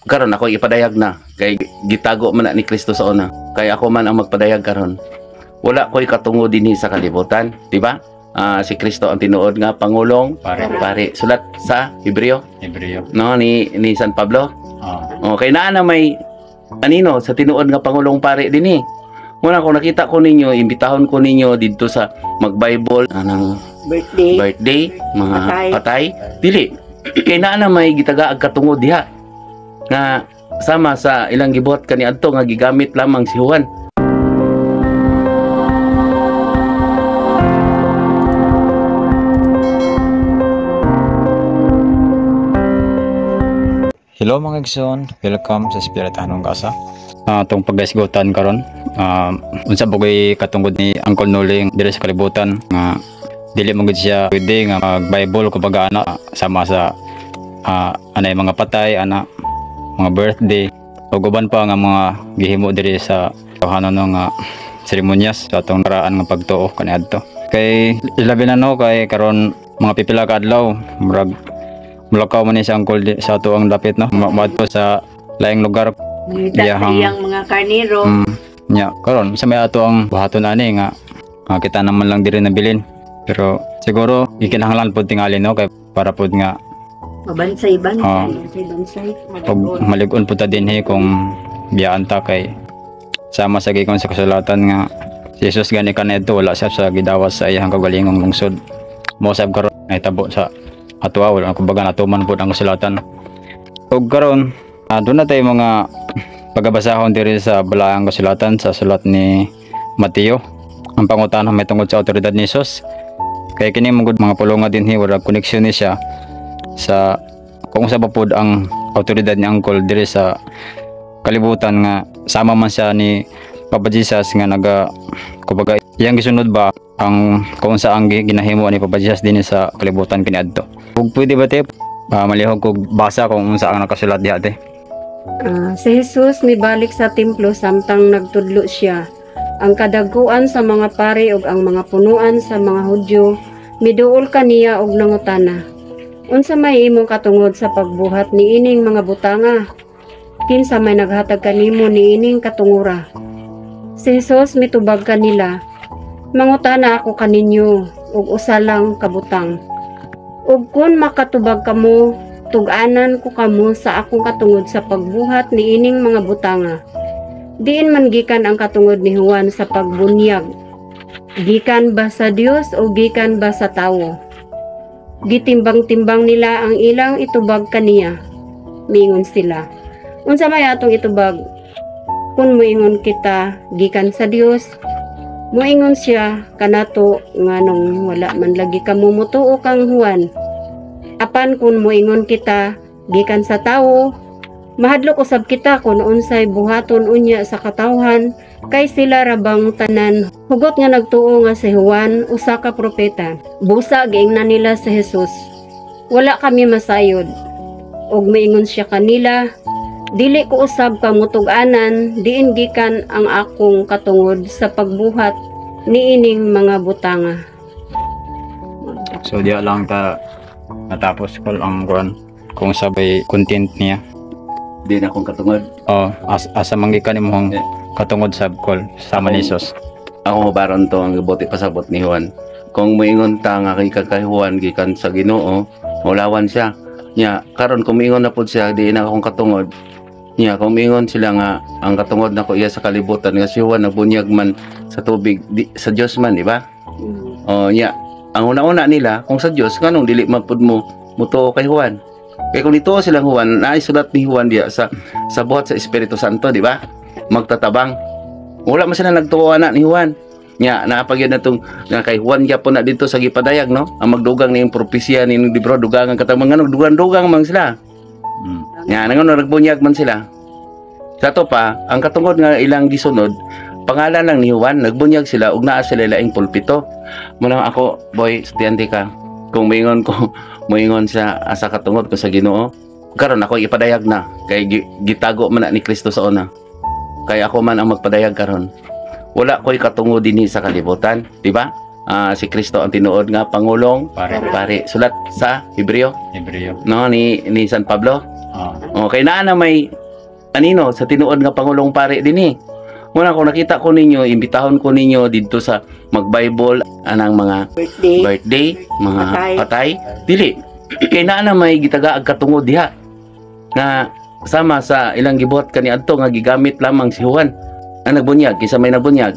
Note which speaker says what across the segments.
Speaker 1: Karon ako ipadayag na kay gitago man na ni Kristo sa una. Kay ako man ang magpadayag karon. Wala ko'y katungo dinhi sa kalibutan, di ba? Si Kristo ang tinuod nga pangulong
Speaker 2: Pare.
Speaker 1: Pare. Sulat sa Hebreo,
Speaker 2: Hebreo.
Speaker 1: No, ni San Pablo.
Speaker 2: Oh.
Speaker 1: Okay naa na may anino sa tinuod nga pangulong pare dinhi. Muna kung nakita ko ninyo, imbitahon ko ninyo didto sa mag-Bible anang
Speaker 3: birthday,
Speaker 1: birthday, mga
Speaker 3: patay.
Speaker 1: Patay. Dili. Kay naa na may gitagaag katungod diha. Nga sama sa ilang gibuhat kaniadto nga gigamit lamang si Juan.
Speaker 2: Hello mga igsoon, welcome sa Espirituhanong Kasa. Atong pagkaisgutan karon, unsa ba ko'y katungod ni Uncle Noli diri sa kalibutan nga dili man gud siya pwede nga mag-Bible kumbaga ana sama sa anay mga patay ana mga birthday ug uban pa nga mga gihimo diri sa tawhanon no nga seremonyas sa atong naraan nga pagtuo kaniadto. Kay ilabi na no kay karon mga pipila ka adlaw murag mulakaw man ni si Uncle sa ato ang dapit no maadto sa laing lugar.
Speaker 3: Ngita sa iyang mga karniro.
Speaker 2: Nya karon sa may ato ang buhaton ani nga kita naman lang diri nabilin pero siguro gikinahanglan pod tingali no kay para pod nga
Speaker 3: Mabansay-bansay.
Speaker 2: Oh.
Speaker 3: Bansay-bansay.
Speaker 2: Pag malig-on pud ta dinhi kung biyaan ta kay sama sa gikan sa kasulatan nga si Jesus gani kanadto wala siya sa gidawas sa iyang kaugalingong lungsod. Mao sab karon nahitabo sa atoa wala kumbaga natuman pud ang kasulatan. Ug karon doon na tayo mga pagabasahon diri sa balaang kasulatan sa sulat ni Mateo. Ang pangutana may tungod sa awtoridad ni Jesus. Kay kini mangud mga pulonga dinhi wala koneksyon ni siya sa kung sa pa pod ang awtoridad ni Uncle diri sa kalibutan nga sama man siya ni Papa Jesus nga naga kumbaga iyang gisunod ba ang kung sa ang ginahimo ni Papa Jesus dinhi sa kalibutan kaniadto. Ug pwede ba te malihog kog basa kung unsa ang nakasulat diha te?
Speaker 4: Si Jesus mibalik sa templo samtang nagtudlo siya. Ang kadaguan sa mga pari ug ang mga punuan sa mga Hudyo miduol kaniya og nangutana. Unsa may imong katungod sa pagbuhat niining mga butanga? Kinsa may naghatag kanimo niining katungura? Si Jesus mitubag kanila, mangutana ako kaninyo og usa lang ka butang. Ug kun makatubag kamo, tug-anan ko kamo sa akong katungod sa pagbuhat niining mga butanga. Diin man gikan ang katungod ni Juan sa pagbunyag? Gikan ba sa Dios o gikan ba sa tawo? Gitimbang-timbang nila ang ilang itubag kaniya. Miingon sila, unsa may atong itubag? Kung moingon kita gikan sa Dios, moingon siya kanato nganong wala man lagi kamo motuo kang Juan. Apan kung moingon kita gikan sa tawo, mahadlok usab kita kung unsay buhaton unya sa katawhan kay sila rabang tanan hugot nga nagtuo nga si Juan usa ka propeta. Busa giingnan nila si Jesus, wala kami masayod. Og moingon siya kanila, dili ko usab kamutug-anan diin gikan ang akong katungod sa pagbuhat niining mga butanga.
Speaker 2: So diha lang ta natapos ko ang kuan kung sabay content niya.
Speaker 1: Di na akong katungod.
Speaker 2: Oh, asa man gikan imong katungod sab kol sama ni Jesus.
Speaker 1: Ako baron to ang gibuti pasabot ni Juan. Kung moingon ta nga kay kay Juan gikan sa Ginoo, maulawan siya. Nya karon kung moingon na pud siya di na akong katungod. Nya kung moingon sila nga ang katungod nako iya sa kalibutan nga si Juan nabunyag man sa tubig di, sa Dios man, di ba? Oh, nya ang una-una nila kung sa Dios nganong dili man pud mo mutuo kay Juan. Kay kung nituo silang Juan, naisulat ni Juan diya sa buhat sa Espiritu Santo, di ba? Magtatabang. Wala man sila nagtuo na ni Juan. Nya naapagyan na tong nga kay Juan gyapon na dito sa gipadayag no. Ang magdugang ni propesya ni libro dugangan katang mga dugang-dugang man sila. Nya nangon nagbunyag man sila. Sa to pa, ang katungod nga ilang gisunod, pangalan lang ni Juan, nagbunyag sila ug naa sila laing pulpito. Muna ako, boy, estudyante ka. Kung moingon ko, moingon sa asa katungod ko sa Ginoo. Karon ako ipadayag na kay gitago man na ni Kristo sa una. Kay ako man ang magpadayag karon. Wala ko'y katungod dinhi sa kalibutan, di ba? Si Kristo ang tinuod nga pangulong
Speaker 2: Pare.
Speaker 1: Pare. Sulat sa Hebreo.
Speaker 2: Hebreo.
Speaker 1: No ni San Pablo. Okay, naa na may anino sa tinuod nga pangulong pare dinhi. Muna kung nakita ko ninyo, imbitahon ko ninyo didto sa mag-Bible anang mga
Speaker 3: Birthday.
Speaker 1: Birthday, mga
Speaker 3: Patay.
Speaker 1: Patay. Dili. Kay naa na may gitagaag katungod diha. Nga sama sa ilang gibuhat kaniadto nga gigamit lamang si Juan. Ang nagbunyag, kinsa may nagbunyag?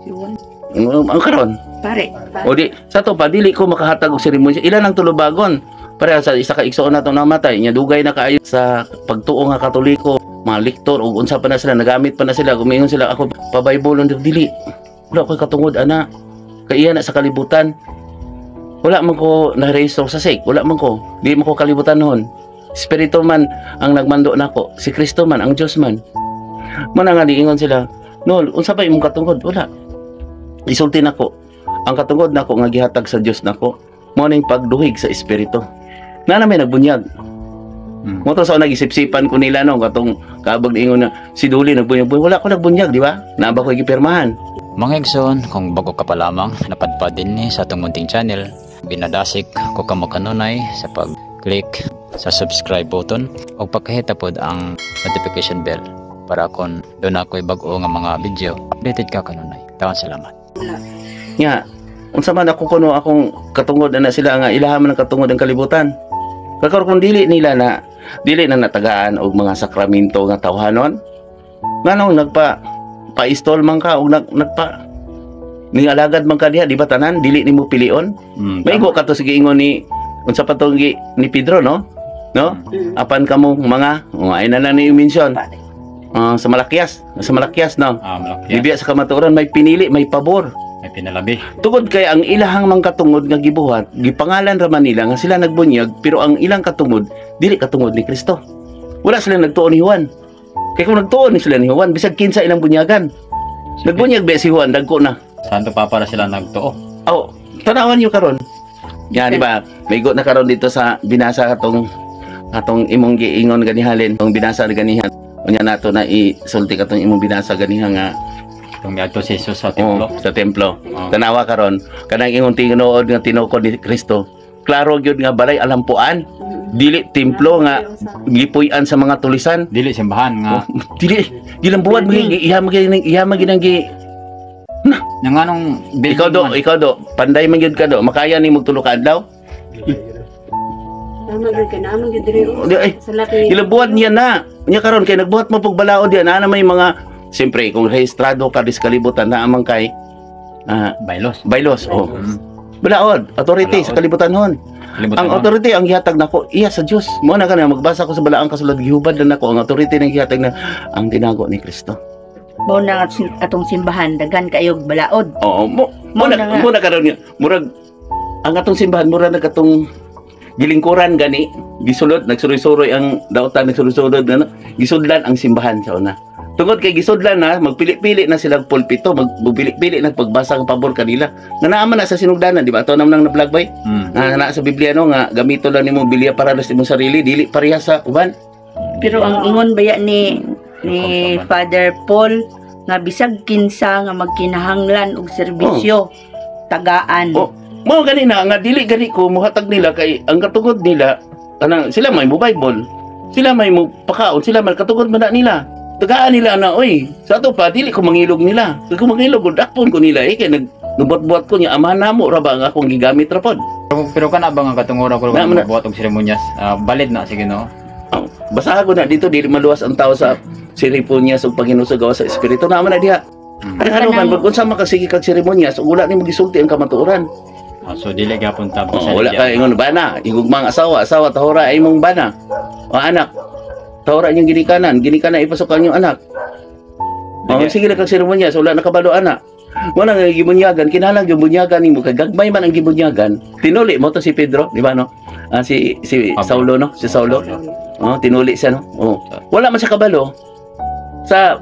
Speaker 3: Juan.
Speaker 1: Ang karon.
Speaker 3: Pare.
Speaker 1: O di, sa to pa, dili ko makahatag og seremonya. Ilan ang tulubagon? Pareha sa isa ka igsoon nato namatay, nya dugay na kaayo sa pagtuo nga Katoliko, mga lektor ug unsa pa na sila, nagamit pa na sila, gumingon sila ako pa Bible dili. Wala ko'y katungod ana. Kay iya na sa kalibutan. Wala man ko na-rehistro sa sek, wala man ko. Di man ko kalibutan noon. Espiritu man ang nagmando nako, si Kristo man, ang Diyos man. Muna nga diingon sila, "Nol, unsa ba imong katungod?" Wala. Isulti nako. Ang katungod nako nga gihatag sa Dios nako, mao ning pagduhig sa espiritu. Na na may nagbunyag. Mo to sa nagisipsipan ko nila no katong kabag ingon na si Duli nagbunyag. Wala ko nagbunyag, di ba? Naa ba ko gipirmahan?
Speaker 2: Mga igsoon, kung bago ka pa lamang napadpad din sa atong munting channel, ginadasig ko kamo kanunay sa pag-click sa subscribe button o pagkahita pod ang notification bell para kon duna ako'y bag-o nga mga video, updated ka kanunay. Tawan salamat.
Speaker 1: Nga, unsa man ako kuno akong katungod na sila nga ilaha man ang katungod ang kalibutan. Kakaroon kung dili nila na dili na natagaan og mga sakramento nga tawhanon. Nganong nagpa paistol man ka og nagpa ning alagad man ka diha, di ba tanan dili nimo pilion? Maigo ka to sige ingon ni unsa pa tong ni Pedro, no? No? Apan kamo mga oh, ay na lang ni mention.
Speaker 3: Pare.
Speaker 1: Ah, sa Malakias, no.
Speaker 2: Ah, Malakias.
Speaker 1: Bibiya sa kamatuoran may pinili, may pabor.
Speaker 2: May pinalabi.
Speaker 1: Tungod kay ang ilahang mangkatungod nga gibuhat, gipangalan ra man nila nga sila nagbunyag, pero ang ilang katungod dili katungod ni Kristo. Wala sila nagtuon ni Juan. Kay kung nagtuon ni sila ni Juan, bisag kinsa ilang bunyagan. Nagbunyag ba si Juan, dagko na.
Speaker 2: Santo Papa ra sila nagtuo.
Speaker 1: Oh, tanawan niyo karon. Yan, di ba? May na karon dito sa binasa katong atong imong giingon ganihalin, tong binasa ganihan. Unya nato na isulti katong imong binasa ganiha nga
Speaker 2: Itong miadto si Jesus sa
Speaker 1: oh,
Speaker 2: templo.
Speaker 1: Sa templo.
Speaker 2: Oh.
Speaker 1: Tanawa karon, kanang imong tinuod nga tinukod ni Kristo. Klaro gyud nga balay alampuan, dili templo nga gipuy-an sa mga tulisan.
Speaker 2: Dili simbahan nga.
Speaker 1: Dili gilambuan mo iha mo iha mo ginang gi
Speaker 2: Nga nganong building
Speaker 1: Ikaw do,
Speaker 2: man?
Speaker 1: Ikaw do, panday man gyud ka do, makaya ni tulo ka adlaw.
Speaker 4: Tama gyud ka na, gyud diri. Oh.
Speaker 1: Di, ay,
Speaker 4: Sa laki.
Speaker 1: Gilabuhat niya na. Niya karon kay nagbuhat mo pag balaod diyan ana may mga siyempre kung rehistrado ka dis kalibutan na amang kay
Speaker 2: Bylaws.
Speaker 1: Bylaws, oh. Balaod, authority sa
Speaker 2: Balaod.
Speaker 1: kalibutan hon.
Speaker 2: Kalibutan
Speaker 1: Ang
Speaker 2: hon.
Speaker 1: authority ang gihatag nako iya sa Dios. Mo na kana magbasa ko sa balaang kasulat, gihubad na nako ang authority ng gihatag na ang tinago ni Kristo.
Speaker 3: Mao na nga atong simbahan daghan kayog balaod.
Speaker 1: Oo, mo mo
Speaker 3: Mo
Speaker 1: na
Speaker 3: na nga.
Speaker 1: mo na karon nga murag ang atong simbahan mura na katong gilingkuran gani, gisulod nagsuroy-suroy ang daotan, nagsuroy-suroy na gisudlan ang simbahan sa una. Tungod kay gisudlan na, magpili-pili na silang pulpito, magpili-pili na pagbasa ang pabor kanila. Nga naa man na sa sinugdanan, di ba? Ato naman nang na-vlog bay. Nga naa sa Biblia no nga gamito lang nimo Biblia para sa imong sarili, dili pareha sa uban.
Speaker 3: Pero ang ingon baya ni Father Paul nga bisag kinsa nga magkinahanglan og serbisyo, tagaan.
Speaker 1: Oh. Mo gani na nga dili gani ko muhatag nila kay ang katungod nila kanang sila may mo Bible. Sila may mo pakaon, sila man katungod man na nila. Tagaan nila na oy. Sa ato pa dili ko mangilog nila. Kay kung mangilog ko dakpon ko nila eh kay nag nubuat-buat ko niya amahan namo ra ba ang akong gigamit ra pod.
Speaker 2: Pero kana ba nga katungura ko
Speaker 1: Na,
Speaker 2: buhat og seremonyas, valid na sige no.
Speaker 1: Oh, basaha ko na dito dili maluwas ang tao sa seremonyas ug paghinusog gawas sa espiritu na man na diha. Ay ano man pag unsa man ka sige kag seremonyas ug wala nimo gisulti ang kamatuoran.
Speaker 2: Ah, so dili gyapon ta
Speaker 1: Oh, wala ka ingon bana, higugmang asawa, asawa tahora ay imong bana. O anak, tahora inyong ginikanan, ginikanan ipasok ang inyong anak. Oh, sige lang kag seremonya, so wala nakabalo ana. Mo na nga gibunyagan, kinahanglan gibunyagan nimo kay gagmay man ang gibunyagan. Tinuli mo to si Pedro, di ba no? Ah, si si
Speaker 2: Pablo.
Speaker 1: Saulo no, si Saulo. Oh, tinuli siya no. Oh. Wala man siya kabalo sa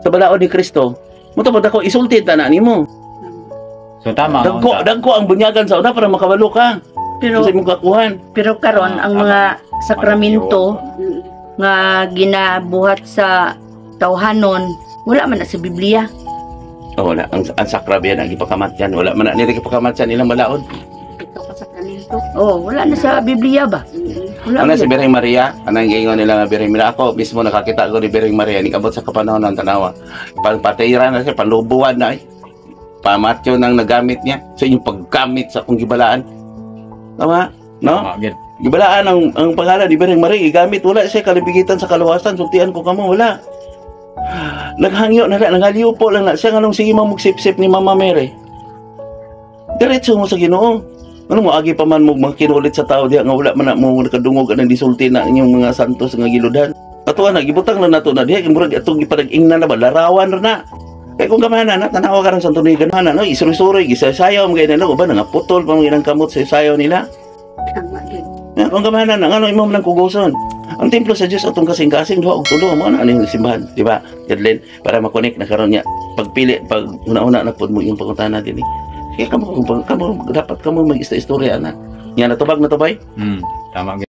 Speaker 1: balaod ni Kristo. Mo to ako isulti ta na nimo.
Speaker 2: So tama
Speaker 1: Dagko
Speaker 2: unta.
Speaker 1: dagko ang bunyagan sa una para makabalo ka.
Speaker 3: Pero
Speaker 1: Sa imong kakuhan.
Speaker 3: pero karon ang
Speaker 2: Ah,
Speaker 3: mga sakramento nga ginabuhat sa tawhanon wala man na sa Biblia.
Speaker 1: Oh, wala. Ang sakrabi yan, ang gipakamat yan. Wala man na nila gipakamat yan ilang balaod.
Speaker 4: Ito ka sakramento.
Speaker 3: Oh, wala na sa Biblia ba? Wala
Speaker 1: Ano
Speaker 3: gyud.
Speaker 1: si Birheng Maria? Anang giingon nila nga Birheng Maria? Ako mismo nakakita ko ni Birheng Maria ni kabot sa kapanahon ng tanawa. Patira na siya, palubuan na eh. Pamatyo nang nagamit niya sa inyong paggamit sa akong gibalaan. Tama? No?
Speaker 2: Tama gyud.
Speaker 1: Gibalaan ang pangalan ni Birheng Maria, gigamit wala siya kalibigitan sa kaluwasan, sultian ko kamo wala. Naghangyo na lang, nangaliw lang na siya nganong sige mo magsipsip ni Mama Mary. Diretso mo sa Ginoo. Ano mo agi pa man mo mga kinulit sa tao diha nga wala man na mo nakadungog anang disulti na inyong mga santos nga giludhan. Ato na gibutang na nato na diha kay murag atong gipanag-ingnan na ba larawan ra na. Kay kung gamana na tanawa karon sa tunigan na no isuri-suri gisayaw mga na uban nga putol pa mga ilang kamot sa sayaw nila.
Speaker 4: Tama gyud.
Speaker 1: Ya, kung gamana na ngano imo man ang kugoson. Ang templo sa Dios atong kasing-kasing duha og tulo mo na ano yung simbahan, di ba? Jadlin, para makonek na karon niya pagpili pag una-una na pud mo yung pangutana dinhi. Kaya kamo, kamo dapat kamo mag-istorya na. Nya natubag na tubay?
Speaker 2: Tama gyud.